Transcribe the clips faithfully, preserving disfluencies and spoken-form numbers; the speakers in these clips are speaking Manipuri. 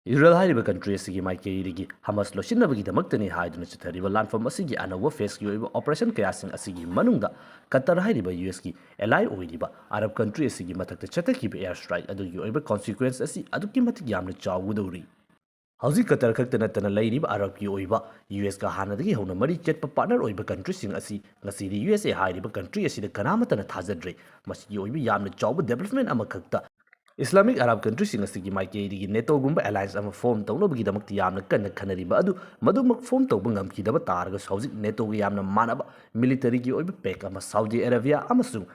ꯏꯖꯔꯦꯜ ꯍꯥꯏꯔꯤꯕ ꯀꯟꯇ꯭ꯔꯤ ꯑꯁꯤꯒꯤ ꯃꯥꯏꯀꯩꯗꯒꯤ ꯍꯃꯁ ꯂꯣꯏꯁꯤꯟꯅꯕꯒꯤꯗꯃꯛꯇꯅꯤ ꯍꯥꯏꯗꯨꯅ ꯆꯠꯊꯔꯤꯕ ꯂꯥꯟꯐꯝ ꯑꯁꯤꯒꯤ ꯑꯅꯧꯕ ꯐꯦꯁꯀꯤ ꯑꯣꯏꯕ ꯑꯣꯄꯔꯦꯁꯟ ꯀꯌꯥꯁꯤꯡ ꯑꯁꯤꯒꯤ ꯃꯅꯨꯡꯗ ꯀꯇꯔ ꯍꯥꯏꯔꯤꯕ ꯌꯨ ꯑꯦꯁꯀꯤ ꯑꯦꯂꯥꯏ ꯑꯣꯏꯔꯤꯕ ꯑꯔꯕ ꯀꯟꯇ꯭ꯔꯤ ꯑꯁꯤꯒꯤ ꯃꯊꯛꯇ ꯆꯠꯊꯈꯤꯕ ꯑꯦꯌꯔ ꯁ꯭ꯇ꯭ꯔꯥꯏꯛ ꯑꯗꯨꯒꯤ ꯑꯣꯏꯕ ꯀꯣꯟꯁꯤꯀ꯭ꯋꯦꯟꯁ ꯑꯁꯤ ꯑꯗꯨꯛꯀꯤ ꯃꯇꯤꯛ ꯌꯥꯝꯅ ꯆꯥꯎꯒꯗꯧꯔꯤ꯫ ꯍꯧꯖꯤꯛ ꯀꯇꯔ ꯈꯛꯇ ꯅꯠꯇꯅ ꯂꯩꯔꯤꯕ ꯑꯔꯕꯀꯤ ꯑꯣꯏꯕ ꯌꯨ ꯑꯦꯁꯀ ꯍꯥꯟꯅꯗꯒꯤ ꯍꯧꯅ ꯃꯔꯤ ꯆꯠꯄ ꯄꯥꯔꯠꯅꯔ ꯑꯣꯏꯕ ꯀꯟꯇ꯭ꯔꯤꯁꯤꯡ ꯑꯁꯤ ꯉꯁꯤꯗꯤ ꯌꯨ ꯑꯦꯁ ꯑꯦ ꯍꯥꯏꯔꯤꯕ ꯀꯟꯇ꯭ꯔꯤ ꯑꯁꯤꯗ ꯀꯅꯥꯃꯠꯇꯅ ꯊꯥꯖꯗ꯭ꯔꯦ꯫ ꯃꯁꯤꯒꯤ ꯑꯣꯏꯕ ꯌꯥꯝꯅ ꯆꯥꯎꯕ ꯗꯦꯕꯂꯞꯃꯦꯟ ꯑꯃꯈꯛꯇ ꯏꯁꯂꯥꯃꯤꯛ ꯑꯔꯥꯕ ꯀꯟꯇ꯭ꯔꯤꯁꯤꯡ ꯑꯁꯤꯒꯤ ꯃꯥꯏꯀꯩꯗꯒꯤ ꯅꯦꯇꯣꯒꯨꯝꯕ ꯑꯦꯂꯥꯌꯟꯁ ꯑꯃ ꯐꯣꯔꯝ ꯇꯧꯅꯕꯒꯤꯗꯃꯛꯇ ꯌꯥꯝꯅ ꯀꯟꯅ ꯈꯟꯅꯔꯤꯕ ꯑꯗꯨ ꯃꯗꯨꯃꯛ ꯐꯣꯔꯝ ꯇꯧꯕ ꯉꯝꯈꯤꯗꯕ ꯇꯥꯔꯒꯁꯨ ꯍꯧꯖꯤꯛ ꯅꯦꯇꯣꯒ ꯌꯥꯝꯅ ꯃꯥꯟꯅꯕ ꯃꯤꯂꯤꯇꯔꯤꯒꯤ ꯑꯣꯏꯕ ꯄꯦꯛ ꯑꯃ ꯁꯥꯎꯗꯤ ꯑꯔꯥꯕꯤꯌꯥ ꯑꯃꯁꯨꯡ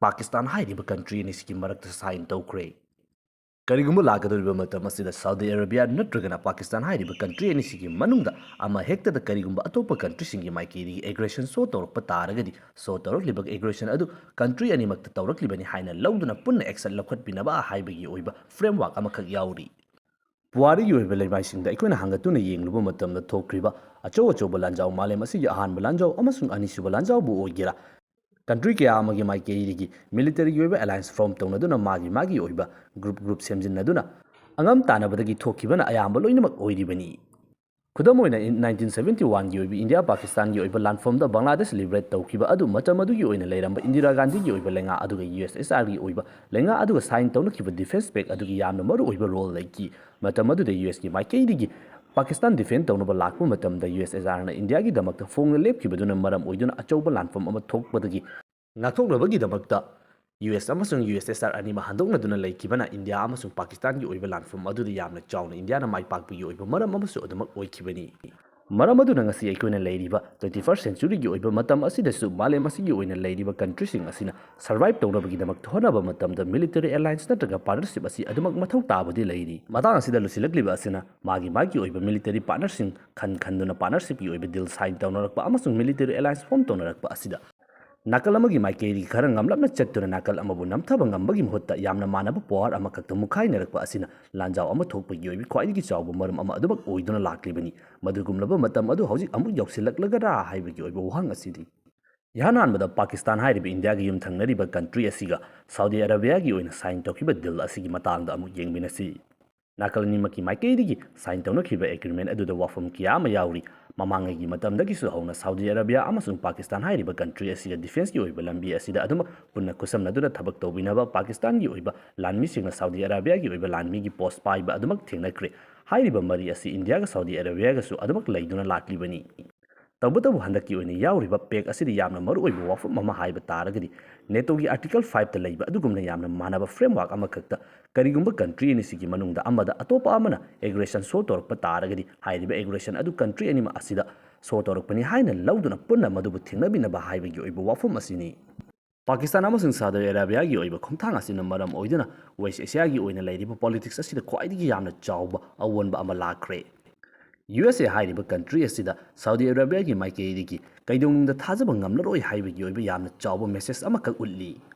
ꯄꯥꯀꯤꯁꯇꯥꯟ ꯍꯥꯏꯔꯤꯕ ꯀꯟꯇ꯭ꯔꯤ ꯑꯅꯤꯁꯤꯒꯤ ꯃꯔꯛꯇ ꯁꯥꯏꯟ ꯇꯧꯈ꯭ꯔꯦ꯫ ꯀꯔꯤꯒꯨꯝꯕ ꯂꯥꯛꯀꯗꯧꯔꯤꯕ ꯃꯇꯝ ꯑꯁꯤꯗ ꯁꯥꯎꯗꯤ ꯑꯔꯥꯕꯤꯌꯥ ꯅꯠꯇ꯭ꯔꯒꯅ ꯄꯥꯀꯤꯁꯇꯥꯟ ꯍꯥꯏꯔꯤꯕ ꯀꯟꯇ꯭ꯔꯤ ꯑꯅꯤꯁꯤꯒꯤ ꯃꯅꯨꯡꯗ ꯑꯃ ꯍꯦꯛꯇꯗ ꯀꯔꯤꯒꯨꯝꯕ ꯑꯇꯣꯞꯄ ꯀꯟꯇ꯭ꯔꯤꯁꯤꯡꯒꯤ ꯃꯥꯏꯀꯩꯗꯒꯤ ꯑꯦꯒ꯭ꯔꯦꯁꯟ ꯁꯣ ꯇꯧꯔꯛꯄ ꯇꯥꯔꯒꯗꯤ, ꯁꯣ ꯇꯧꯔꯛꯂꯤꯕ ꯑꯦꯒ꯭ꯔꯦꯁꯟ ꯑꯗꯨ ꯀꯟꯇ꯭ꯔꯤ ꯑꯅꯤꯃꯛꯇ ꯇꯧꯔꯛꯂꯤꯕꯅꯤ ꯍꯥꯏꯅ ꯂꯧꯗꯨꯅ ꯄꯨꯟꯅ ꯑꯦꯛꯁꯟ ꯂꯧꯈꯠꯄꯤꯅꯕ ꯍꯥꯏꯕꯒꯤ ꯑꯣꯏꯕ ꯐ꯭ꯔꯦꯝꯋꯥꯔꯛ ꯑꯃꯈꯛ ꯌꯥꯎꯔꯤ꯫ ꯄꯨꯋꯥꯔꯤꯒꯤ ꯑꯣꯏꯕ ꯂꯩꯃꯥꯏꯁꯤꯡꯗ ꯑꯩꯈꯣꯏꯅ ꯍꯥꯡꯒꯠꯇꯨꯅ ꯌꯦꯡꯂꯨꯕ ꯃꯇꯝꯗ ꯊꯣꯛꯈ꯭ꯔꯤꯕ ꯑꯆꯧ ꯑꯆꯧꯕ ꯂꯥꯟꯖꯥꯎ, ꯃꯥꯂꯦꯝ ꯑꯁꯤꯒꯤ ꯑꯍꯥꯟꯕ ꯂꯥꯟꯖꯥꯎ ꯑꯃꯁꯨꯡ ꯑꯅꯤꯁꯨꯕ ꯂꯥꯟꯖꯥꯎꯕꯨ ꯑꯣꯏꯒꯦꯔꯥ, ꯀꯟꯇ꯭ꯔꯤ ꯀꯌꯥ ꯑꯃꯒꯤ ꯃꯥꯏꯀꯩꯗꯒꯤ ꯃꯤꯂꯤꯇꯔꯤꯒꯤ ꯑꯣꯏꯕ ꯑꯦꯂꯥꯌꯟꯁ ꯐꯣꯔꯝ ꯇꯧꯅꯗꯨꯅ ꯃꯥꯒꯤ ꯃꯥꯒꯤ ꯑꯣꯏꯕ ꯒ꯭ꯔꯨꯞ ꯒ꯭ꯔꯨꯞ ꯁꯦꯝꯖꯤꯟꯅꯗꯨꯅ ꯑꯉꯝ ꯇꯥꯟꯅꯕꯗꯒꯤ ꯊꯣꯛꯈꯤꯕꯅ ꯑꯌꯥꯝꯕ ꯂꯣꯏꯅꯃꯛ ꯑꯣꯏꯔꯤꯕꯅꯤ꯫ ꯈꯨꯗꯝ ꯑꯣꯏꯅ, ꯏꯟ ꯅꯥꯏꯟꯇꯤꯟ ꯁꯚꯦꯟꯇꯤ ꯋꯥꯟꯒꯤ ꯑꯣꯏꯕ ꯏꯟꯗꯤꯌꯥ ꯄꯥꯀꯤꯁꯇꯥꯟꯒꯤ ꯑꯣꯏꯕ ꯂꯥꯟꯐꯝꯗ ꯕꯪꯒ꯭ꯂꯥꯗꯦꯁ ꯂꯤꯕꯔꯦꯠ ꯇꯧꯈꯤꯕ ꯑꯗꯨ ꯃꯇꯝ ꯑꯗꯨꯒꯤ ꯑꯣꯏꯅ ꯂꯩꯔꯝꯕ ꯏꯟꯗꯤꯔꯥ ꯒꯥꯟꯙꯤꯒꯤ ꯑꯣꯏꯕ ꯂꯩꯉꯥꯛ ꯑꯗꯨꯒ ꯌꯨ ꯑꯦꯁ ꯑꯦꯁ ꯑꯥꯔꯒꯤ ꯑꯣꯏꯕ ꯂꯩꯉꯥꯛ ꯑꯗꯨꯒ ꯁꯥꯏꯟ ꯇꯧꯅꯈꯤꯕ ꯗꯤꯐꯦꯟꯁ ꯄꯦꯛ ꯑꯗꯨꯒꯤ ꯌꯥꯝꯅ ꯃꯔꯨ ꯑꯣꯏꯕ ꯔꯣꯜ ꯂꯩꯈꯤ꯫ ꯃꯇꯝ ꯑꯗꯨꯗ ꯌꯨ ꯑꯦꯁꯀꯤ ꯃꯥꯏꯀꯩꯗꯒꯤ ꯄꯥꯀꯤꯁꯇꯥꯟ ꯗꯤꯐꯦꯟ ꯇꯧꯅꯕ ꯂꯥꯛꯄ ꯃꯇꯝꯗ ꯌꯨ ꯑꯦꯁ ꯑꯦꯁ ꯑꯥꯔꯅ ꯏꯟꯗꯤꯌꯥꯒꯤꯗꯃꯛꯇ ꯐꯣꯡꯅ ꯂꯦꯞꯈꯤꯕꯗꯨꯅ ꯃꯔꯝ ꯑꯣꯏꯗꯨꯅ ꯑꯆꯧꯕ ꯂꯥꯟꯐꯝ ꯑꯃ ꯊꯣꯛꯄꯗꯒꯤ ꯉꯥꯛꯊꯣꯛꯅꯕꯒꯤꯗꯃꯛꯇ ꯌꯨ ꯑꯦꯁ ꯑꯃꯁꯨꯡ ꯌꯨ ꯑꯦꯁ ꯑꯦꯁ ꯑꯥꯔ ꯑꯅꯤꯃꯛ ꯍꯟꯗꯣꯛꯅꯗꯨꯅ ꯂꯩꯈꯤꯕꯅ ꯏꯟꯗꯤꯌꯥ ꯑꯃꯁꯨꯡ ꯄꯥꯀꯤꯁꯇꯥꯟꯒꯤ ꯑꯣꯏꯕ ꯂꯥꯟꯐꯝ ꯑꯗꯨꯗ ꯌꯥꯝꯅ ꯆꯥꯎꯅ ꯏꯟꯗꯤꯌꯥꯅ ꯃꯥꯏ ꯄꯥꯛꯄꯒꯤ ꯑꯣꯏꯕ ꯃꯔꯝ ꯑꯃꯁꯨ ꯑꯗꯨꯃꯛ ꯑꯣꯏꯈꯤꯕꯅꯤ꯫ ꯃꯔꯝ ꯑꯗꯨꯅ ꯉꯁꯤ ꯑꯩꯈꯣꯏꯅ ꯂꯩꯔꯤꯕ ꯇ꯭ꯋꯦꯟꯇꯤ ꯐꯥꯔꯁ ꯁꯦꯟꯆꯨꯔꯤꯒꯤ ꯑꯣꯏꯕ ꯃꯇꯝ ꯑꯁꯤꯗꯁꯨ ꯃꯥꯂꯦꯝ ꯑꯁꯤꯒꯤ ꯑꯣꯏꯅ ꯂꯩꯔꯤꯕ ꯀꯟꯇ꯭ꯔꯤꯁꯤꯡ ꯑꯁꯤꯅ ꯁꯔꯚꯥꯏꯚ ꯇꯧꯅꯕꯒꯤꯗꯃꯛꯇ ꯍꯣꯠꯅꯕ ꯃꯇꯝꯗ ꯃꯤꯂꯤꯇꯔꯤ ꯑꯦꯂꯥꯌꯟꯁ ꯅꯠꯇ꯭ꯔꯒ ꯄꯥꯔꯠꯅꯔꯁꯤꯞ ꯑꯁꯤ ꯑꯗꯨꯃꯛ ꯃꯊꯧ ꯇꯥꯕꯗꯤ ꯂꯩꯔꯤ꯫ ꯃꯇꯥꯡ ꯑꯁꯤꯗ ꯂꯨꯁꯤꯜꯂꯛꯂꯤꯕ ꯑꯁꯤꯅ ꯃꯥꯒꯤ ꯃꯥꯒꯤ ꯑꯣꯏꯕ ꯃꯤꯂꯤꯇꯔꯤ ꯄꯥꯔꯠꯅꯔꯁꯤꯡ ꯈꯟ ꯈꯟꯗꯨꯅ ꯄꯥꯔꯠꯅꯔꯁꯤꯞꯀꯤ ꯑꯣꯏꯕ ꯗꯤꯜ ꯁꯥꯏꯟ ꯇꯧꯅꯔꯛꯄ ꯑꯃꯁꯨꯡ ꯃꯤꯂꯤꯇꯔꯤ ꯑꯦꯂꯥꯌꯟꯁ ꯐꯣꯔꯝ ꯇꯧꯅꯔꯛꯄ ꯑꯁꯤꯗ ꯅꯥꯀꯜ ꯑꯃꯒꯤ ꯃꯥꯏꯀꯩꯗꯒꯤ ꯈꯔ ꯉꯝꯂꯞꯅ ꯆꯠꯇꯨꯅ ꯅꯥꯀꯜ ꯑꯃꯕꯨ ꯅꯝꯊꯕ ꯉꯝꯕꯒꯤ ꯃꯍꯨꯠꯇ ꯌꯥꯝꯅ ꯃꯥꯟꯅꯕ ꯄꯋꯥꯔ ꯑꯃꯈꯛꯇ ꯃꯨꯛꯈꯥꯏꯅꯔꯛꯄ ꯑꯁꯤꯅ ꯂꯥꯟꯖꯥꯎ ꯑꯃ ꯊꯣꯛꯄꯒꯤ ꯑꯣꯏꯕ ꯈ꯭ꯋꯥꯏꯗꯒꯤ ꯆꯥꯎꯕ ꯃꯔꯝ ꯑꯃ ꯑꯗꯨꯃꯛ ꯑꯣꯏꯗꯨꯅ ꯂꯥꯛꯂꯤꯕꯅꯤ꯫ ꯃꯗꯨꯒꯨꯝꯂꯕ ꯃꯇꯝ ꯑꯗꯨ ꯍꯧꯖꯤꯛ ꯑꯃꯨꯛ ꯌꯧꯁꯤꯜꯂꯛꯂꯒꯗ꯭ꯔꯥ ꯍꯥꯏꯕꯒꯤ ꯑꯣꯏꯕ ꯋꯥꯍꯪ ꯑꯁꯤꯅꯤ꯫ ꯏꯍꯥꯟ ꯍꯥꯟꯕꯗ ꯄꯥꯀꯤꯁꯇꯥꯟ ꯍꯥꯏꯔꯤꯕ ꯏꯟꯗꯤꯌꯥꯒꯤ ꯌꯨꯝꯊꯪꯅꯔꯤꯕ ꯀꯟꯇ꯭ꯔꯤ ꯑꯁꯤꯒ ꯁꯥꯎꯗꯤ ꯑꯔꯥꯕꯤꯌꯥꯒꯤ ꯑꯣꯏꯅ ꯁꯥꯏꯟ ꯇꯧꯈꯤꯕ ꯗꯤꯜ ꯑꯁꯤꯒꯤ ꯃꯇꯥꯡꯗ ꯑꯃꯨꯛ ꯌꯦꯡꯃꯤꯟꯅꯁꯤ꯫ ꯅꯥꯀꯜ ꯑꯅꯤꯃꯛꯀꯤ ꯃꯥꯏꯀꯩꯗꯒꯤ ꯁꯥꯏꯟ ꯇꯧꯅꯈꯤꯕ ꯑꯦꯒ꯭ꯔꯤꯃꯦꯟ ꯑꯗꯨꯗ ꯋꯥꯐꯝ ꯀꯌꯥ ꯑꯃ ꯌꯥꯎꯔꯤ꯫ ꯃꯃꯥꯡꯉꯩꯒꯤ ꯃꯇꯝꯗꯒꯤꯁꯨ ꯍꯧꯅ ꯁꯥꯎꯗꯤ ꯑꯔꯥꯕꯤꯌꯥ ꯑꯃꯁꯨꯡ ꯄꯥꯀꯤꯁꯇꯥꯟ ꯍꯥꯏꯔꯤꯕ ꯀꯟꯇ꯭ꯔꯤ ꯑꯁꯤꯒ ꯗꯤꯐꯦꯟꯁꯀꯤ ꯑꯣꯏꯕ ꯂꯝꯕꯤ ꯑꯁꯤꯗ ꯑꯗꯨꯃꯛ ꯄꯨꯟꯅ ꯈꯨꯠꯁꯝꯅꯗꯨꯅ ꯊꯕꯛ ꯇꯧꯕꯤꯅꯕ ꯄꯥꯀꯤꯁꯇꯥꯟꯒꯤ ꯑꯣꯏꯕ ꯂꯥꯟꯃꯤꯁꯤꯡꯅ ꯁꯥꯎꯗꯤ ꯑꯔꯥꯕꯤꯌꯥꯒꯤ ꯑꯣꯏꯕ ꯂꯥꯟꯃꯤꯒꯤ ꯄꯣꯁ ꯄꯥꯏꯕ ꯑꯗꯨꯃꯛ ꯊꯦꯡꯅꯈ꯭ꯔꯦ꯫ ꯍꯥꯏꯔꯤꯕ ꯃꯔꯤ ꯑꯁꯤ ꯏꯟꯗꯤꯌꯥꯒ ꯁꯥꯎꯗꯤ ꯑꯔꯥꯕꯤꯌꯥꯒꯁꯨ ꯑꯗꯨꯃꯛ ꯂꯩꯗꯨꯅ ꯂꯥꯛꯂꯤꯕꯅꯤ꯫ ꯇꯧꯕꯇꯕꯨ ꯍꯟꯗꯛꯀꯤ ꯑꯣꯏꯅ ꯌꯥꯎꯔꯤꯕ ꯄꯦꯛ ꯑꯁꯤꯗ ꯌꯥꯝꯅ ꯃꯔꯨꯑꯣꯏꯕ ꯋꯥꯐꯝ ꯑꯃ ꯍꯥꯏꯕ ꯇꯥꯔꯒꯗꯤ, ꯅꯦꯇꯣꯒꯤ ꯑꯥꯔꯇꯤꯀꯜ ꯐꯥꯏꯚꯇ ꯂꯩꯕ ꯑꯗꯨꯒꯨꯝꯅ ꯌꯥꯝꯅ ꯃꯥꯟꯅꯕ ꯐ꯭ꯔꯦꯝꯋꯥꯔꯛ ꯑꯃꯈꯛꯇ ꯀꯔꯤꯒꯨꯝꯕ ꯀꯟꯇ꯭ꯔꯤ ꯑꯅꯤꯁꯤꯒꯤ ꯃꯅꯨꯡꯗ ꯑꯃꯗ ꯑꯇꯣꯞꯄ ꯑꯃꯅ ꯑꯦꯒ꯭ꯔꯦꯁꯟ ꯁꯣ ꯇꯧꯔꯛꯄ ꯇꯥꯔꯒꯗꯤ, ꯍꯥꯏꯔꯤꯕ ꯑꯦꯒ꯭ꯔꯦꯁꯟ ꯑꯗꯨ ꯀꯟꯇ꯭ꯔꯤ ꯑꯅꯤꯃꯛ ꯑꯁꯤꯗ ꯁꯣ ꯇꯧꯔꯛꯄꯅꯤ ꯍꯥꯏꯅ ꯂꯧꯗꯨꯅ ꯄꯨꯟꯅ ꯃꯗꯨꯕꯨ ꯊꯦꯡꯅꯕꯤꯅꯕ ꯍꯥꯏꯕꯒꯤ ꯑꯣꯏꯕ ꯋꯥꯐꯝ ꯑꯁꯤꯅꯤ꯫ ꯄꯥꯀꯤꯁꯇꯥꯟ ꯑꯃꯁꯨꯡ ꯁꯥꯎꯗꯤ ꯑꯔꯥꯕꯤꯌꯥꯒꯤ ꯑꯣꯏꯕ ꯈꯣꯡꯊꯥꯡ ꯑꯁꯤꯅ ꯃꯔꯝ ꯑꯣꯏꯗꯨꯅ ꯋꯦꯁ ꯑꯦꯁꯤꯌꯥꯒꯤ ꯑꯣꯏꯅ ꯂꯩꯔꯤꯕ ꯄꯣꯂꯤꯇꯤꯛꯁ ꯑꯁꯤꯗ ꯈ꯭ꯋꯥꯏꯗꯒꯤ ꯌꯥꯝꯅ ꯆꯥꯎꯕ ꯑꯑꯣꯟꯕ ꯑꯃ ꯂꯥꯛꯈ꯭ꯔꯦ꯫ ꯌꯨ ꯑꯦꯁ ꯑꯦ ꯍꯥꯏꯔꯤꯕ ꯀꯟꯇ꯭ꯔꯤ ꯑꯁꯤꯗ ꯁꯥꯎꯗꯤ ꯑꯔꯥꯕꯤꯌꯥꯒꯤ ꯃꯥꯏꯀꯩꯗꯒꯤ ꯀꯩꯗꯧꯅꯨꯡꯗ ꯊꯥꯖꯕ ꯉꯝꯂꯔꯣꯏ ꯍꯥꯏꯕꯒꯤ ꯑꯣꯏꯕ ꯌꯥꯝꯅ ꯆꯥꯎꯕ ꯃꯦꯁꯦꯖ ꯑꯃꯈꯛ ꯎꯠꯂꯤ꯫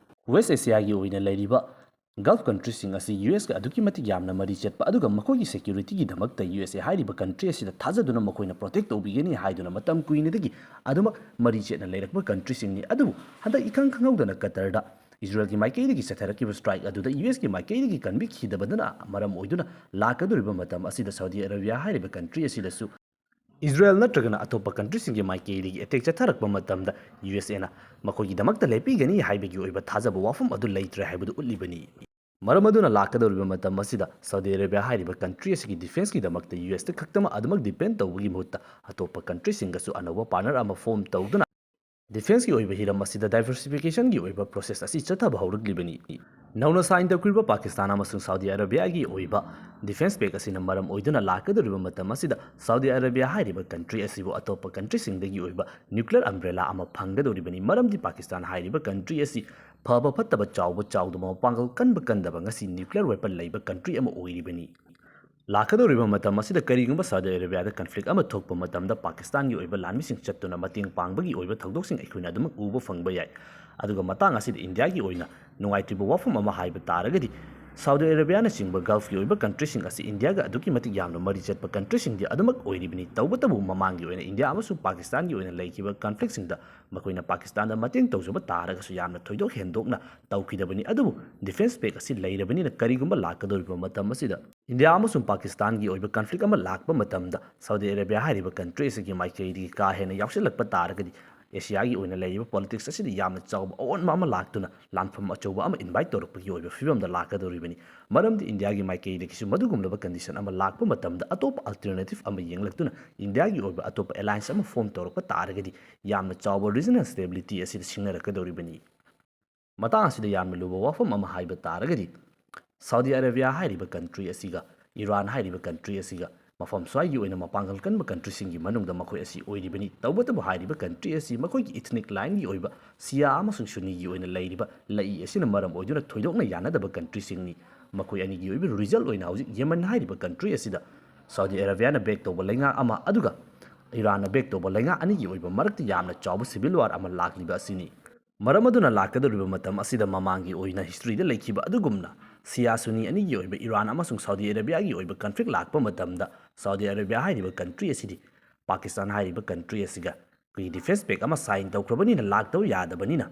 ꯋꯦꯁ ꯑꯦꯁꯤꯌꯥꯒꯤ ꯑꯣꯏꯅ ꯂꯩꯔꯤꯕ ꯒꯜꯐ ꯀꯟꯇ꯭ꯔꯤꯁꯤꯡ ꯑꯁꯤ ꯌꯨ ꯑꯦꯁꯀ ꯑꯗꯨꯛꯀꯤ ꯃꯇꯤꯛ ꯌꯥꯝꯅ ꯃꯔꯤ ꯆꯠꯄ, ꯑꯗꯨꯒ ꯃꯈꯣꯏꯒꯤ ꯁꯦꯀ꯭ꯌꯨꯔꯤꯇꯤꯒꯤꯗꯃꯛꯇ ꯌꯨ ꯑꯦꯁ ꯑꯦ ꯍꯥꯏꯔꯤꯕ ꯀꯟꯇ꯭ꯔꯤ ꯑꯁꯤꯗ ꯊꯥꯖꯗꯨꯅ ꯃꯈꯣꯏꯅ ꯄ꯭ꯔꯣꯇꯦꯛ ꯇꯧꯕꯤꯒꯅꯤ ꯍꯥꯏꯗꯨꯅ ꯃꯇꯝ ꯀꯨꯏꯅꯗꯒꯤ ꯑꯗꯨꯃꯛ ꯃꯔꯤ ꯆꯦꯠꯅ ꯂꯩꯔꯛꯄ ꯀꯟꯇ꯭ꯔꯤꯁꯤꯡꯅꯤ꯫ ꯑꯗꯨꯕꯨ ꯍꯟꯗꯛ ꯏꯈꯪ ꯈꯪꯍꯧꯗꯅ ꯀꯇꯔꯗ ꯏꯖꯔꯦꯜꯒꯤ ꯃꯥꯏꯀꯩꯗꯒꯤ ꯆꯠꯊꯔꯛꯈꯤꯕ ꯁ꯭ꯇ꯭ꯔꯥꯏꯛ ꯑꯗꯨꯗ ꯌꯨ ꯑꯦꯁꯀꯤ ꯃꯥꯏꯀꯩꯗꯒꯤ ꯀꯟꯕꯤꯈꯤꯗꯕꯗꯨꯅ ꯃꯔꯝ ꯑꯣꯏꯗꯨꯅ ꯂꯥꯛꯀꯗꯧꯔꯤꯕ ꯃꯇꯝ ꯑꯁꯤꯗ ꯁꯥꯎꯗꯤ ꯑꯔꯥꯕꯤꯌꯥ ꯍꯥꯏꯔꯤꯕ ꯀꯟꯇ꯭ꯔꯤ ꯑꯁꯤꯗꯁꯨ ꯏꯖꯔꯦꯜ ꯅꯠꯇ꯭ꯔꯒꯅ ꯑꯇꯣꯞꯄ ꯀꯟꯇ꯭ꯔꯤꯁꯤꯡꯒꯤ ꯃꯥꯏꯀꯩꯗꯒꯤ ꯑꯦꯇꯦꯛ ꯆꯠꯊꯔꯛꯄ ꯃꯇꯝꯗ ꯌꯨ ꯑꯦꯁ ꯑꯦꯅ ꯃꯈꯣꯏꯒꯤꯗꯃꯛꯇ ꯂꯦꯞꯄꯤꯒꯅꯤ ꯍꯥꯏꯕꯒꯤ ꯑꯣꯏꯕ ꯊꯥꯖꯕ ꯋꯥꯐꯝ ꯑꯗꯨ ꯂꯩꯇ꯭ꯔꯦ ꯍꯥꯏꯕꯗꯨ ꯎꯠꯂꯤꯕꯅꯤ꯫ ꯃꯔꯝ ꯑꯗꯨꯅ ꯂꯥꯛꯀꯗꯧꯔꯤꯕ ꯃꯇꯝ ꯑꯁꯤꯗ ꯁꯥꯎꯗꯤ ꯑꯔꯥꯕꯤꯌꯥ ꯍꯥꯏꯔꯤꯕ ꯀꯟꯇ꯭ꯔꯤ ꯑꯁꯤꯒꯤ ꯗꯤꯐꯦꯟꯁꯀꯤꯗꯃꯛꯇ ꯌꯨ ꯑꯦꯁꯇ ꯈꯛꯇꯃꯛ ꯑꯗꯨꯃꯛ ꯗꯤꯄꯦꯟ ꯇꯧꯕꯒꯤ ꯃꯍꯨꯠꯇ ꯑꯇꯣꯞꯄ ꯀꯟꯇ꯭ꯔꯤꯁꯤꯡꯒꯁꯨ ꯑꯅꯧꯕ ꯄꯥꯔꯠꯅꯔ ꯑꯃ ꯐꯣꯔꯝ ꯇꯧꯗꯨꯅ ꯗꯤꯐꯦꯟꯁꯀꯤ ꯑꯣꯏꯕ ꯍꯤꯔꯝ ꯑꯁꯤꯗ ꯗꯥꯏꯕꯔꯁꯤꯐꯤꯀꯦꯁꯟꯒꯤ ꯑꯣꯏꯕ ꯄ꯭ꯔꯣꯁꯦꯁ ꯑꯁꯤ ꯆꯠꯊꯕ ꯍꯧꯔꯛꯂꯤꯕꯅꯤ꯫ ꯅꯧꯅ ꯁꯥꯏꯟ ꯇꯧꯈ꯭ꯔꯤꯕ ꯄꯥꯀꯤꯁꯇꯥꯟ ꯑꯃꯁꯨꯡ ꯁꯥꯎꯗꯤ ꯑꯔꯥꯕꯤꯌꯥꯒꯤ ꯑꯣꯏꯕ ꯗꯤꯐꯦꯟꯁ ꯄꯦꯛ ꯑꯁꯤꯅ ꯃꯔꯝ ꯑꯣꯏꯗꯨꯅ ꯂꯥꯛꯀꯗꯧꯔꯤꯕ ꯃꯇꯝ ꯑꯁꯤꯗ ꯁꯥꯎꯗꯤ ꯑꯔꯥꯕꯤꯌꯥ ꯍꯥꯏꯔꯤꯕ ꯀꯟꯇ꯭ꯔꯤ ꯑꯁꯤꯕꯨ ꯑꯇꯣꯞꯄ ꯀꯟꯇ꯭ꯔꯤꯁꯤꯡꯗꯒꯤ ꯑꯣꯏꯕ ꯅ꯭ꯌꯨꯀ꯭ꯂꯤꯌꯔ ꯑꯝꯕ꯭ꯔꯦꯂꯥ ꯑꯃ ꯐꯪꯒꯗꯧꯔꯤꯕꯅꯤ꯫ ꯃꯔꯝꯗꯤ ꯄꯥꯀꯤꯁꯇꯥꯟ ꯍꯥꯏꯔꯤꯕ ꯀꯟꯇ꯭ꯔꯤ ꯑꯁꯤ ꯐꯕ ꯐꯠꯇꯕ, ꯆꯥꯎꯕ ꯆꯥꯎꯗꯕ, ꯃꯄꯥꯡꯒꯜ ꯀꯟꯕ ꯀꯟꯗꯕ, ꯉꯁꯤ ꯅ꯭ꯌꯨꯀ꯭ꯂꯤꯌꯔ ꯋꯦꯄꯟ ꯂꯩꯕ ꯀꯟꯇ꯭ꯔꯤ ꯑꯃ ꯑꯣꯏꯔꯤꯕꯅꯤ꯫ ꯂꯥꯛꯀꯗꯧꯔꯤꯕ ꯃꯇꯝ ꯑꯁꯤꯗ ꯀꯔꯤꯒꯨꯝꯕ ꯁꯥꯎꯗꯤ ꯑꯔꯥꯕꯤꯌꯥꯗ ꯀꯟꯐ꯭ꯂꯤꯛ ꯑꯃ ꯊꯣꯛꯄ ꯃꯇꯝꯗ ꯄꯥꯀꯤꯁꯇꯥꯟꯒꯤ ꯑꯣꯏꯕ ꯂꯥꯟꯃꯤꯁꯤꯡ ꯆꯠꯇꯨꯅ ꯃꯇꯦꯡ ꯄꯥꯡꯕꯒꯤ ꯑꯣꯏꯕ ꯊꯧꯗꯣꯛꯁꯤꯡ ꯑꯩꯈꯣꯏꯅ ꯑꯗꯨꯃꯛ ꯎꯕ ꯐꯪꯕ ꯌꯥꯏ꯫ ꯑꯗꯨꯒ ꯃꯇꯥꯡ ꯑꯁꯤꯗ ꯏꯟꯗꯤꯌꯥꯒꯤ ꯑꯣꯏꯅ ꯅꯨꯡꯉꯥꯏꯇ꯭ꯔꯤꯕ ꯋꯥꯐꯝ ꯑꯃ ꯍꯥꯏꯕ ꯇꯥꯔꯒꯗꯤ, ꯁꯥꯎꯗꯤ ꯑꯔꯥꯕꯤꯌꯥꯅꯆꯤꯡꯕ ꯒꯜꯐꯀꯤ ꯑꯣꯏꯕ ꯀꯟꯇ꯭ꯔꯤꯁꯤꯡ ꯑꯁꯤ ꯏꯟꯗꯤꯌꯥꯒ ꯑꯗꯨꯛꯀꯤ ꯃꯇꯤꯛ ꯌꯥꯝꯅ ꯃꯔꯤ ꯆꯠꯄ ꯀꯟꯇ꯭ꯔꯤꯁꯤꯡꯗꯤ ꯑꯗꯨꯃꯛ ꯑꯣꯏꯔꯤꯕꯅꯤ꯫ ꯇꯧꯕꯇꯕꯨ ꯃꯃꯥꯡꯒꯤ ꯑꯣꯏꯅ ꯏꯟꯗꯤꯌꯥ ꯑꯃꯁꯨꯡ ꯄꯥꯀꯤꯁꯇꯥꯟꯒꯤ ꯑꯣꯏꯅ ꯂꯩꯈꯤꯕ ꯀꯟꯐ꯭ꯂꯤꯛꯁꯤꯡꯗ ꯃꯈꯣꯏꯅ ꯄꯥꯀꯤꯁꯇꯥꯟꯗ ꯃꯇꯦꯡ ꯇꯧꯖꯕ ꯇꯥꯔꯒꯁꯨ ꯌꯥꯝꯅ ꯊꯣꯏꯗꯣꯛ ꯍꯦꯟꯗꯣꯛꯅ ꯇꯧꯈꯤꯗꯕꯅꯤ꯫ ꯑꯗꯨꯕꯨ ꯗꯤꯐꯦꯟꯁ ꯄꯦꯛ ꯑꯁꯤ ꯂꯩꯔꯕꯅꯤꯅ ꯀꯔꯤꯒꯨꯝꯕ ꯂꯥꯛꯀꯗꯧꯔꯤꯕ ꯃꯇꯝ ꯑꯁꯤꯗ ꯏꯟꯗꯤꯌꯥ ꯑꯃꯁꯨꯡ ꯄꯥꯀꯤꯁꯇꯥꯟꯒꯤ ꯑꯣꯏꯕ ꯀꯟꯐ꯭ꯂꯤꯛ ꯑꯃ ꯂꯥꯛꯄ ꯃꯇꯝꯗ ꯁꯥꯎꯗꯤ ꯑꯔꯦꯕꯤꯌꯥ ꯍꯥꯏꯔꯤꯕ ꯀꯟꯇ꯭ꯔꯤ ꯑꯁꯤꯒꯤ ꯃꯥꯏꯀꯩꯗꯒꯤ ꯀꯥ ꯍꯦꯟꯅ ꯌꯥꯎꯁꯤꯜꯂꯛꯄ ꯇꯥꯔꯒꯗꯤ ꯑꯦꯁꯤꯌꯥꯒꯤ ꯑꯣꯏꯅ ꯂꯩꯔꯤꯕ ꯄꯣꯂꯤꯇꯤꯛꯁ ꯑꯁꯤꯗ ꯌꯥꯝꯅ ꯆꯥꯎꯕ ꯑꯑꯣꯟꯕ ꯑꯃ ꯂꯥꯛꯇꯨꯅ ꯂꯥꯟꯐꯝ ꯑꯆꯧꯕ ꯑꯃ ꯏꯟꯚꯥꯏꯠ ꯇꯧꯔꯛꯄꯒꯤ ꯑꯣꯏꯕ ꯐꯤꯕꯝꯗ ꯂꯥꯛꯀꯗꯧꯔꯤꯕꯅꯤ꯫ ꯃꯔꯝꯗꯤ ꯏꯟꯗꯤꯌꯥꯒꯤ ꯃꯥꯏꯀꯩꯗꯒꯤꯁꯨ ꯃꯗꯨꯒꯨꯝꯂꯕ ꯀꯟꯗꯤꯁꯟ ꯑꯃ ꯂꯥꯛꯄ ꯃꯇꯝꯗ ꯑꯇꯣꯞꯄ ꯑꯜꯇꯔꯅꯦꯇꯤꯚ ꯑꯃ ꯌꯦꯡꯂꯛꯇꯨꯅ ꯏꯟꯗꯤꯌꯥꯒꯤ ꯑꯣꯏꯕ ꯑꯇꯣꯞꯄ ꯑꯦꯂꯥꯏꯟꯁ ꯑꯃ ꯐꯣꯝ ꯇꯧꯔꯛꯄ ꯇꯥꯔꯒꯗꯤ ꯌꯥꯝꯅ ꯆꯥꯎꯕ ꯔꯤꯖꯅꯦꯜ ꯁ꯭ꯇꯦꯕꯤꯂꯤꯇꯤ ꯑꯁꯤꯗ ꯁꯤꯡꯅꯔꯛꯀꯗꯧꯔꯤꯕꯅꯤ꯫ ꯃꯇꯥꯡ ꯑꯁꯤꯗ ꯌꯥꯝꯅ ꯂꯨꯕ ꯋꯥꯐꯝ ꯑꯃ ꯍꯥꯏꯕ ꯇꯥꯔꯒꯗꯤ ꯁꯥꯎꯗꯤ ꯑꯔꯦꯕꯤꯌꯥ ꯍꯥꯏꯔꯤꯕ ꯀꯟꯇ꯭ꯔꯤ ꯑꯁꯤꯒ ꯏꯔꯥꯟ ꯍꯥꯏꯔꯤꯕ ꯀꯟꯇ꯭ꯔꯤ ꯑꯁꯤꯒ ꯃꯐꯝ ꯁ꯭ꯋꯥꯏꯒꯤ ꯑꯣꯏꯅ ꯃꯄꯥꯡꯒꯜ ꯀꯟꯕ ꯀꯟꯇ꯭ꯔꯤꯁꯤꯡꯒꯤ ꯃꯅꯨꯡꯗ ꯃꯈꯣꯏ ꯑꯁꯤ ꯑꯣꯏꯔꯤꯕꯅꯤ꯫ ꯇꯧꯕꯇꯕꯨ ꯍꯥꯏꯔꯤꯕ ꯀꯟꯇ꯭ꯔꯤ ꯑꯁꯤ ꯃꯈꯣꯏꯒꯤ ꯏꯊꯅꯤꯛ ꯂꯥꯏꯟꯒꯤ ꯑꯣꯏꯕ ꯁꯤꯌꯥ ꯑꯃꯁꯨꯡ ꯁꯨꯅꯤꯒꯤ ꯑꯣꯏꯅ ꯂꯩꯔꯤꯕ ꯂꯩꯏ ꯑꯁꯤꯅ ꯃꯔꯝ ꯑꯣꯏꯗꯨꯅ ꯊꯣꯏꯗꯣꯛꯅ ꯌꯥꯅꯗꯕ ꯀꯟꯇ꯭ꯔꯤꯁꯤꯡꯅꯤ꯫ ꯃꯈꯣꯏ ꯑꯅꯤꯒꯤ ꯑꯣꯏꯕ ꯔꯤꯖꯜ ꯑꯣꯏꯅ ꯍꯧꯖꯤꯛ ꯌꯦꯃꯟ ꯍꯥꯏꯔꯤꯕ ꯀꯟꯇ꯭ꯔꯤ ꯑꯁꯤꯗ ꯁꯥꯎꯗꯤ ꯑꯔꯦꯕꯤꯌꯥꯅ ꯕꯦꯛ ꯇꯧꯕ ꯂꯩꯉꯥꯛ ꯑꯃ ꯑꯗꯨꯒ ꯏꯔꯥꯟꯅ ꯕꯦꯛ ꯇꯧꯕ ꯂꯩꯉꯥꯛ ꯑꯅꯤꯒꯤ ꯑꯣꯏꯕ ꯃꯔꯛꯇ ꯌꯥꯝꯅ ꯆꯥꯎꯕ ꯁꯤꯚꯤꯜ ꯋꯥꯔ ꯑꯃ ꯂꯥꯛꯂꯤꯕ ꯑꯁꯤꯅꯤ꯫ ꯃꯔꯝ ꯑꯗꯨꯅ ꯂꯥꯛꯀꯗꯧꯔꯤꯕ ꯃꯇꯝ ꯑꯁꯤꯗ ꯃꯃꯥꯡꯒꯤ ꯑꯣꯏꯅ ꯍꯤꯁꯇ꯭ꯔꯤꯗ ꯂꯩꯈꯤꯕ ꯑꯗꯨꯒꯨꯝꯅ ꯁꯤꯌꯥ ꯁꯨꯅꯤ ꯑꯅꯤꯒꯤ ꯑꯣꯏꯕ ꯏꯔꯥꯟ ꯑꯃꯁꯨꯡ ꯁꯥꯎꯗꯤ ꯑꯔꯦꯕꯤꯌꯥꯒꯤ ꯑꯣꯏꯕ ꯀꯟꯐ꯭ꯂꯤꯛ ꯂꯥꯛꯄ ꯃꯇꯝꯗ ꯁꯥꯎꯗꯤ ꯑꯔꯦꯕꯤꯌꯥ ꯍꯥꯏꯔꯤꯕ ꯀꯟꯇ꯭ꯔꯤ ꯑꯁꯤꯗꯤ ꯄꯥꯀꯤꯁꯇꯥꯟ ꯍꯥꯏꯔꯤꯕ ꯀꯟꯇ꯭ꯔꯤ ꯑꯁꯤꯒ ꯑꯩꯈꯣꯏꯒꯤ ꯗꯤꯐꯦꯟꯁ ꯄꯦꯛ ꯑꯃ ꯁꯥꯏꯟ ꯇꯧꯈ꯭ꯔꯕꯅꯤꯅ ꯂꯥꯛꯇꯕ ꯌꯥꯗꯕꯅꯤꯅ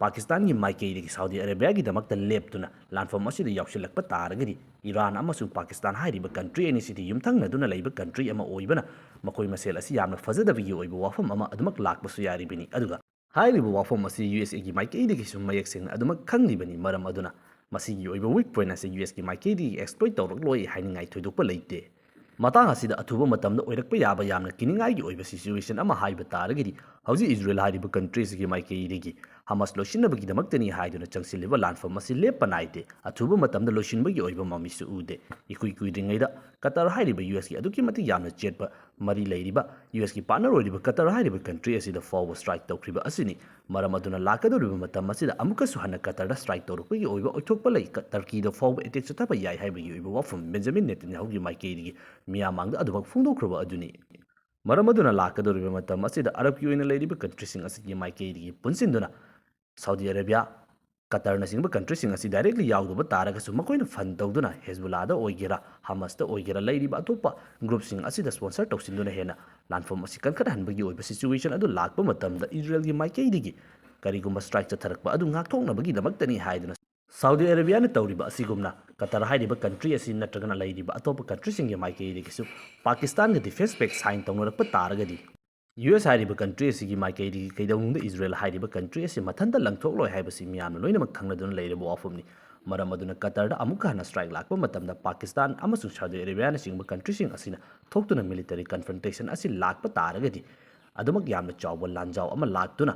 ꯄꯥꯀꯤꯁꯇꯥꯟꯒꯤ ꯃꯥꯏꯀꯩꯗꯒꯤ ꯁꯥꯎꯗꯤ ꯑꯔꯦꯕꯤꯌꯥꯒꯤꯗꯃꯛꯇ ꯂꯦꯞꯇꯨꯅ ꯂꯥꯟꯐꯝ ꯑꯁꯤꯗ ꯌꯥꯎꯁꯤꯜꯂꯛꯄ ꯇꯥꯔꯒꯗꯤ ꯏꯔꯥꯟ ꯑꯃꯁꯨꯡ ꯄꯥꯀꯤꯁꯇꯥꯟ ꯍꯥꯏꯔꯤꯕ ꯀꯟꯇ꯭ꯔꯤ ꯑꯅꯤꯁꯤꯗꯤ ꯌꯨꯝꯊꯪꯅꯗꯨꯅ ꯂꯩꯕ ꯀꯟꯇ꯭ꯔꯤ ꯑꯃ ꯑꯣꯏꯕꯅ ꯃꯈꯣꯏ ꯃꯁꯦꯜ ꯑꯁꯤ ꯌꯥꯝꯅ ꯐꯖꯗꯕꯒꯤ ꯑꯣꯏꯕ ꯋꯥꯐꯝ ꯑꯃ ꯑꯗꯨꯃꯛ ꯂꯥꯛꯄꯁꯨ ꯌꯥꯔꯤꯕꯅꯤ꯫ ꯑꯗꯨꯒ ꯍꯥꯏꯔꯤꯕ ꯋꯥꯐꯝ ꯑꯁꯤ ꯌꯨ ꯑꯦꯁ ꯑꯦꯒꯤ ꯃꯥꯏꯀꯩꯗꯒꯤꯁꯨ ꯃꯌꯦꯛ ꯁꯦꯡꯅ ꯑꯗꯨꯃꯛ ꯈꯪꯂꯤꯕꯅꯤ꯫ ꯃꯔꯝ ꯑꯗꯨꯅ ꯃꯁꯤꯒꯤ ꯑꯣꯏꯕ ꯋꯤꯛ ꯄꯣꯏꯟꯠ ꯑꯁꯤ ꯌꯨ ꯑꯦꯁꯀꯤ ꯃꯥꯏꯀꯩꯗꯒꯤ ꯑꯦꯛꯁꯄ꯭ꯂꯣꯏꯠ ꯇꯧꯔꯛꯂꯣꯏ ꯍꯥꯏꯅꯤꯡꯉꯥꯏ ꯊꯣꯏꯗꯣꯛꯄ ꯂꯩꯇꯦ꯫ ꯃꯇꯥꯡ ꯑꯁꯤꯗ ꯑꯊꯨꯕ ꯃꯇꯝꯗ ꯑꯣꯏꯔꯛꯄ ꯌꯥꯕ ꯌꯥꯝꯅ ꯀꯤꯅꯤꯡꯉꯥꯏꯒꯤ ꯑꯣꯏꯕ ꯁꯤꯆꯨꯋꯦꯁꯟ ꯑꯃ ꯍꯥꯏꯕ ꯇꯥꯔꯒꯗꯤ ꯍꯧꯖꯤꯛ ꯏꯖꯔꯦꯜ ꯍꯥꯏꯔꯤꯕ ꯀꯟꯇ꯭ꯔꯤ ꯑꯁꯤꯒꯤ ꯃꯥꯏꯀꯩꯗꯒꯤ ꯍꯃꯥꯁ ꯂꯣꯏꯁꯤꯟꯅꯕꯒꯤꯗꯃꯛꯇꯅꯤ ꯍꯥꯏꯗꯨꯅ ꯆꯪꯁꯤꯜꯂꯤꯕ ꯂꯥꯟꯐꯝ ꯑꯁꯤ ꯂꯦꯞꯄ ꯅꯥꯏꯗꯦ꯫ ꯑꯊꯨꯕ ꯃꯇꯝꯗ ꯂꯣꯏꯁꯤꯟꯕꯒꯤ ꯑꯣꯏꯕ ꯃꯃꯤꯁꯨ ꯎꯗꯦ꯫ ꯏꯀꯨꯏ ꯀꯨꯏꯗ꯭ꯔꯤꯉꯩꯗ ꯀꯇꯔ ꯍꯥꯏꯔꯤꯕ ꯌꯨ ꯑꯦꯁꯀꯤ ꯑꯗꯨꯛꯀꯤ ꯃꯇꯤꯛ ꯌꯥꯝꯅ ꯆꯦꯠꯄ ꯃꯔꯤ ꯂꯩꯔꯤꯕ ꯌꯨ ꯑꯦꯁꯀꯤ ꯄꯥꯔꯠꯅꯔ ꯑꯣꯏꯔꯤꯕ ꯀꯇꯔ ꯍꯥꯏꯔꯤꯕ ꯀꯟꯇ꯭ꯔꯤ ꯑꯁꯤꯗ ꯐꯥꯎꯕ ꯁ꯭ꯇ꯭ꯔꯥꯏꯛ ꯇꯧꯈ꯭ꯔꯤꯕ ꯑꯁꯤꯅꯤ꯫ ꯃꯔꯝ ꯑꯗꯨꯅ ꯂꯥꯛꯀꯗꯧꯔꯤꯕ ꯃꯇꯝ ꯑꯁꯤꯗ ꯑꯃꯨꯛꯀꯁꯨ ꯍꯟꯅ ꯀꯇꯔꯗ ꯁ꯭ꯇ꯭ꯔꯥꯏꯛ ꯇꯧꯔꯛꯄꯒꯤ ꯑꯣꯏꯕ ꯑꯣꯏꯊꯣꯛꯄ ꯂꯩ, ꯀ-, ꯇꯔꯀꯤꯗ ꯐꯥꯎꯕ ꯑꯦꯇꯦꯛ ꯆꯠꯊꯕ ꯌꯥꯏ ꯍꯥꯏꯕꯒꯤ ꯑꯣꯏꯕ ꯋꯥꯐꯝ ꯕꯦꯟꯖꯥꯃꯤꯟ ꯅꯦꯇꯟꯌꯥꯍꯨꯒꯤ ꯃꯥꯏꯀꯩꯗꯒꯤ ꯃꯤꯌꯥꯝ ꯃꯥꯡꯗ ꯑꯗꯨꯃꯛ ꯐꯣꯡꯗꯣꯛꯈ꯭ꯔꯕ ꯑꯗꯨꯅꯤ꯫ ꯃꯔꯝ ꯑꯗꯨꯅ ꯂꯥꯛꯀꯗꯧꯔꯤꯕ ꯃꯇꯝ ꯑꯁꯤꯗ ꯑꯔꯕꯀꯤ ꯑꯣꯏꯅ ꯂꯩꯔꯤꯕ ꯀꯟꯇ꯭ꯔꯤꯁꯤꯡ ꯑꯁꯤꯒꯤ ꯃꯥꯏꯀꯩꯗꯒꯤ ꯄꯨꯟꯁꯤꯟꯗꯨꯅ ꯁꯥꯎꯗꯤ ꯑꯔꯦꯕꯤꯌꯥ, ꯀꯇꯔꯅꯆꯤꯡꯕ ꯀꯟꯇ꯭ꯔꯤꯁꯤꯡ ꯑꯁꯤ ꯗꯥꯏꯔꯦꯛꯂꯤ ꯌꯥꯎꯗꯕ ꯇꯥꯔꯒꯁꯨ ꯃꯈꯣꯏꯅ ꯐꯟ ꯇꯧꯗꯨꯅ ꯍꯦꯖꯕꯨꯂꯥꯗ ꯑꯣꯏꯒꯦꯔꯥ, ꯍꯃꯁꯇ ꯑꯣꯏꯒꯦꯔꯥ, ꯂꯩꯔꯤꯕ ꯑꯇꯣꯞꯄ ꯒ꯭ꯔꯨꯞꯁꯤꯡ ꯑꯁꯤꯗ ꯁ꯭ꯄꯣꯟꯁꯔ ꯇꯧꯁꯤꯟꯗꯨꯅ ꯍꯦꯟꯅ ꯂꯥꯟꯐꯝ ꯑꯁꯤ ꯀꯟꯈꯠꯍꯟꯕꯒꯤ ꯑꯣꯏꯕ ꯁꯤꯆꯨꯋꯦꯁꯟ ꯑꯗꯨ ꯂꯥꯛꯄ ꯃꯇꯝꯗ ꯏꯖꯔꯦꯜꯒꯤ ꯃꯥꯏꯀꯩꯗꯒꯤ ꯀꯔꯤꯒꯨꯝꯕ ꯁ꯭ꯇ꯭ꯔꯥꯏꯛ ꯆꯠꯊꯔꯛꯄ ꯑꯗꯨ ꯉꯥꯛꯊꯣꯛꯅꯕꯒꯤꯗꯃꯛꯇꯅꯤ ꯍꯥꯏꯗꯨꯅ ꯁꯥꯎꯗꯤ ꯑꯔꯦꯕꯤꯌꯥꯅ ꯇꯧꯔꯤꯕ ꯑꯁꯤꯒꯨꯝꯅ ꯀꯇꯔ ꯍꯥꯏꯔꯤꯕ ꯀꯟꯇ꯭ꯔꯤ ꯑꯁꯤ ꯅꯠꯇ꯭ꯔꯒꯅ ꯂꯩꯔꯤꯕ ꯑꯇꯣꯞꯄ ꯀꯟꯇ꯭ꯔꯤꯁꯤꯡꯒꯤ ꯃꯥꯏꯀꯩꯗꯒꯤꯁꯨ ꯄꯥꯀꯤꯁꯇꯥꯟꯒ ꯗꯤꯐꯦꯟꯁ ꯄꯦꯛ ꯁꯥꯏꯟ ꯇꯧꯅꯔꯛꯄ ꯇꯥꯔꯒꯗꯤ, ꯌꯨ ꯑꯦꯁ ꯍꯥꯏꯔꯤꯕ ꯀꯟꯇ꯭ꯔꯤ ꯑꯁꯤꯒꯤ ꯃꯥꯏꯀꯩꯗꯒꯤ ꯀꯩꯗꯧꯅꯨꯡꯗ ꯏꯖꯔꯦꯜ ꯍꯥꯏꯔꯤꯕ ꯀꯟꯇ꯭ꯔꯤ ꯑꯁꯤ ꯃꯊꯟꯇ ꯂꯪꯊꯣꯛꯂꯣꯏ ꯍꯥꯏꯕꯁꯤ ꯃꯤꯌꯥꯝꯅ ꯂꯣꯏꯅꯃꯛ ꯈꯪꯅꯗꯨꯅ ꯂꯩꯔꯕ ꯋꯥꯐꯝꯅꯤ꯫ ꯃꯔꯝ ꯑꯗꯨꯅ ꯀꯇꯔꯗ ꯑꯃꯨꯛꯀ ꯍꯟꯅ ꯁ꯭ꯇ꯭ꯔꯥꯏꯛ ꯂꯥꯛꯄ ꯃꯇꯝꯗ ꯄꯥꯀꯤꯁꯇꯥꯟ ꯑꯃꯁꯨꯡ ꯁꯥꯎꯗꯤ ꯑꯔꯦꯕꯤꯌꯥꯅꯆꯤꯡꯕ ꯀꯟꯇ꯭ꯔꯤꯁꯤꯡ ꯑꯁꯤꯅ ꯊꯣꯛꯇꯨꯅ ꯃꯤꯂꯤꯇꯔꯤ ꯀꯟꯐ꯭ꯔꯟꯇꯦꯁꯟ ꯑꯁꯤ ꯂꯥꯛꯄ ꯇꯥꯔꯒꯗꯤ, ꯑꯗꯨꯃꯛ ꯌꯥꯝꯅ ꯆꯥꯎꯕ ꯂꯥꯟꯖꯥꯎ ꯑꯃ ꯂꯥꯛꯇꯨꯅ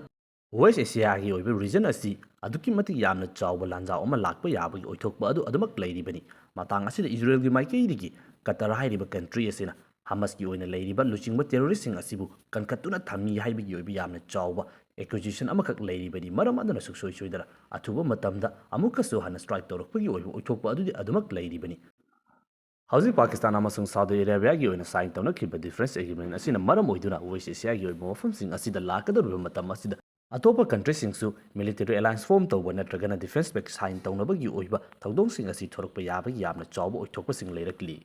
ꯋꯦꯁ ꯑꯦꯁꯤꯌꯥꯒꯤ ꯑꯣꯏꯕ ꯔꯤꯖꯟ ꯑꯁꯤ ꯑꯗꯨꯛꯀꯤ ꯃꯇꯤꯛ ꯌꯥꯝꯅ ꯆꯥꯎꯕ ꯂꯥꯟꯖꯥꯎ ꯑꯃ ꯂꯥꯛꯄ ꯌꯥꯕꯒꯤ ꯑꯣꯏꯊꯣꯛꯄ ꯑꯗꯨ ꯑꯗꯨꯃꯛ ꯂꯩꯔꯤꯕꯅꯤ꯫ ꯃꯇꯥꯡ ꯑꯁꯤꯗ ꯏꯖꯔꯦꯜꯒꯤ ꯃꯥꯏꯀꯩꯗꯒꯤ ꯀꯇꯔ ꯍꯥꯏꯔꯤꯕ ꯀꯟꯇ꯭ꯔꯤ ꯑꯁꯤꯅ ꯍꯃꯁꯀꯤ ꯑꯣꯏꯅ ꯂꯩꯔꯤꯕ ꯂꯨꯆꯤꯡꯕ ꯇꯦꯔꯣꯔꯤꯁꯁꯤꯡ ꯑꯁꯤꯕꯨ ꯀꯟꯈꯠꯇꯨꯅ ꯊꯝꯃꯤ ꯍꯥꯏꯕꯒꯤ ꯑꯣꯏꯕ ꯌꯥꯝꯅ ꯆꯥꯎꯕ ꯑꯦꯀ꯭ꯌꯨꯖꯦꯁꯟ ꯑꯃꯈꯛ ꯂꯩꯔꯤꯕꯅꯤ꯫ ꯃꯔꯝ ꯑꯗꯨꯅ ꯁꯨꯡꯁꯣꯏ ꯁꯣꯏꯗꯅ ꯑꯊꯨꯕ ꯃꯇꯝꯗ ꯑꯃꯨꯛꯀꯁꯨ ꯍꯟꯅ ꯁ꯭ꯇ꯭ꯔꯥꯏꯛ ꯇꯧꯔꯛꯄꯒꯤ ꯑꯣꯏꯕ ꯑꯣꯏꯊꯣꯛꯄ ꯑꯗꯨꯗꯤ ꯑꯗꯨꯃꯛ ꯂꯩꯔꯤꯕꯅꯤ꯫ ꯍꯧꯖꯤꯛ ꯄꯥꯀꯤꯁꯇꯥꯟ ꯑꯃꯁꯨꯡ ꯁꯥꯎꯗꯤ ꯑꯔꯦꯕꯤꯌꯥꯒꯤ ꯑꯣꯏꯅ ꯁꯥꯏꯟ ꯇꯧꯅꯈꯤꯕ ꯗꯤꯐꯦꯟꯁ ꯑꯦꯒ꯭ꯔꯤꯃꯦꯟ ꯑꯁꯤꯅ ꯃꯔꯝ ꯑꯣꯏꯗꯨꯅ ꯋꯦꯁ ꯑꯦꯁꯤꯌꯥꯒꯤ ꯑꯣꯏꯕ ꯃꯐꯝꯁꯤꯡ ꯑꯁꯤꯗ ꯂꯥꯛꯀꯗꯧꯔꯤꯕ ꯃꯇꯝ ꯑꯁꯤꯗ ꯑꯇꯣꯞꯄ ꯀꯟꯇ꯭ꯔꯤꯁꯤꯡꯁꯨ ꯃꯤꯂꯤꯇꯔꯤ ꯑꯦꯂꯥꯏꯟꯁ ꯐꯣꯔꯝ ꯇꯧꯕ ꯅꯠꯇ꯭ꯔꯒꯅ ꯗꯤꯐꯦꯟꯁ ꯄꯦꯛ ꯁꯥꯏꯟ ꯇꯧꯅꯕꯒꯤ ꯑꯣꯏꯕ ꯊꯧꯗꯣꯡꯁꯤꯡ ꯑꯁꯤ ꯊꯣꯔꯛꯄ ꯌꯥꯕꯒꯤ ꯌꯥꯝꯅ ꯆꯥꯎꯕ ꯑꯣꯏꯊꯣꯛꯄꯁꯤꯡ ꯂꯩꯔꯛꯂꯤ꯫